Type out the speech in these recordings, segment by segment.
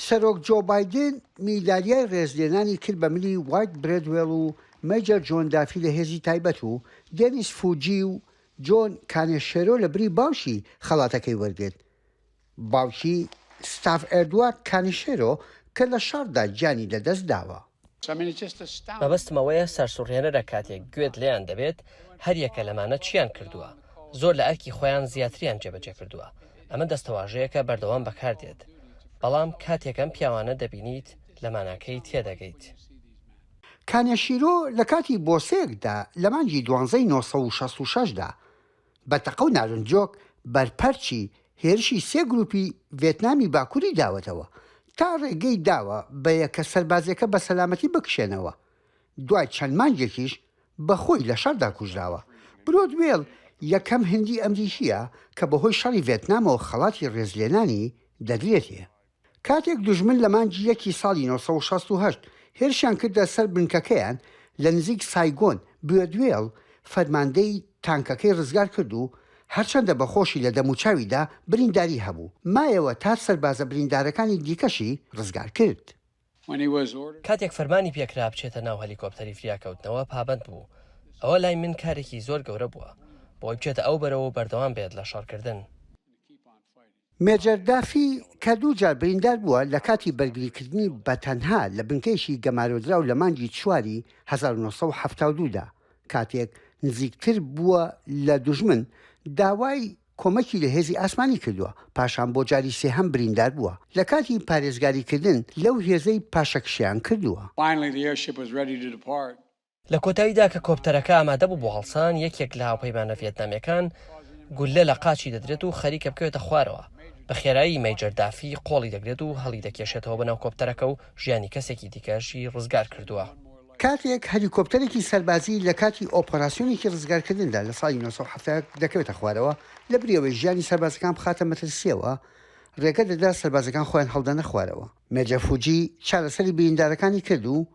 سەرۆک جۆ بایدن میدالیای ڕێزلێنانی کرد بە ملی وایت برێدوێڵ و مەیجەر جۆن دافی لە هێزی تایبەت و دێنیس فوجی و جۆن کانێشێرۆ لە بری باوکی خەڵاتەکەی وەرگرت. باوکی ستاف ئێدوارد کانیشێرۆ کە لە شەڕدا گیانی لەدەست داوە. مەبەستم ئەوەیە سەرسوڕهێنەرە کاتێک گوێت لێیان دەبێت هەریەکە لەمانە چیان کردووە، زۆر لە ئەرکی خۆیان زیاتریان جێبەجێ کردووە، ئەمە دەستەواژەیەکە بەردەوام بەکاردێت، بەڵام کاتێک ئەم پیاوانە دەبینیت لە ماناکەی تێدەگەیت. کانێشیرۆ لە کاتی بۆسەیەکدا لە مانگی دوانزەی 966 دا بە تەقە و نارنجۆک بەرپەرچی هێرشی سێ گروپی ڤێتنامی باکوری داوەتەوە تا ڕێگەی داوە بە یەکە سەربازیەکە بە سەلامەتی بکشێنەوە، دوای چەند مانگێکیش بە خۆی لە شەڕدا کوژراوە. برۆدوێڵ یەکەم هندی ئەمریکییە کە بەهۆی شەڕی ڤێتنامەوە خەڵاتی ڕێزلێنانی دەدرێتێ. کاتێک دوژمن لە مانگی یەکی ساڵی 968 هێرشیان کردە سەر بنکەکەیان لە نزیک سایگۆن، بوێدوێڵ فەرماندەی تانکەکەی ڕزگار کرد و هەرچەندە بە خۆشی لە دەموچاویدا برینداری هەبوو، مایەوە تا سەربازە بریندارەکانی دیکەشی ڕزگار کرد. کاتێک فەرمانی پێکرا بچێتە ناو هەلیکۆپتەری فریاکەوتنەوە پابەند بوو، ئەوە لای من کارێکی زۆر گەورە بووە، بۆی بچێتە ئەو بەرەوە و بەردەوام بێت لە شەڕکردن. مێجەر دافی کە دووجار بریندار بووە لە کاتی بەرگریکردنی بە تەنها لە بنکەیەکی گەمارۆدراو لە مانگی چواری 1972 دا کاتێک نزیکتر بووە لە دوژمن داوای کۆمەکی لە هێزی ئاسمانی کردووە پاشان بۆ جاری سێهەم بریندار بووە لە کاتی پارێزگاریکردن لەو هێزەی پاشەکشەیان کردووە. لە کۆتاییدا کە کۆپتەرەکە ئامادە بوو بۆ هەڵسان، یەکێک لە هاوپەیمانە ڤیێتنامییەکان گوللە لە قاچی دەدرێت و خەریکە بکەوێتە خوارەوە. بە خێرایی مەیجەر دافی قۆڵی دەگرێت و هەڵیدەکێشێتەوە بەناو کۆپتەرەکە و ژیانی کەسێکی دیکەشی ڕزگار کردووە. کاتێک هەلیکۆپتەرێکی سەربازی لە کاتی ئۆپەراسیۆنێکی ڕزگارکردندا لە ساڵی 971 دەکەوێتە خوارەوە، لەبری ئەوەی ژیانی سەربازەکان بخاتە مەترسییەوە، ڕێگە دەدات سەربازەکان خۆیان هەڵدەنە خوارەوە. مێجەر فوجی چارەسەری بریندارەکانی کرد و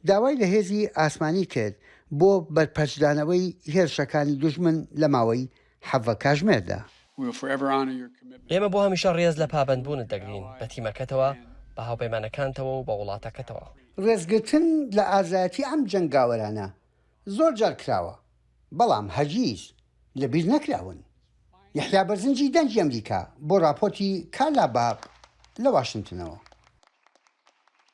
داوای لە هێزی ئاسمانی کرد بۆ بەرپەرچدانەوەی هێرشەکانی دوژمن لە ماوەی 17 کاژمێردا. ئێمە بۆ هەمیشە ڕێز لە پابەندبوونت دەگرین بە تیمەکەتەوە، بە هاوپەیمانەکانتەوە و بە وڵاتەکەتەوە. ڕێزگرتن لە ئازایەتی ئەم جەنگاوەرانە زۆر جار کراوە، بەڵام هەرگیز لەبیر نەکراون. یەحیا بەرزنجی دەنگی ئەمریکا بۆ ڕاپۆرتی کارلا باب لە واشنتنەوە.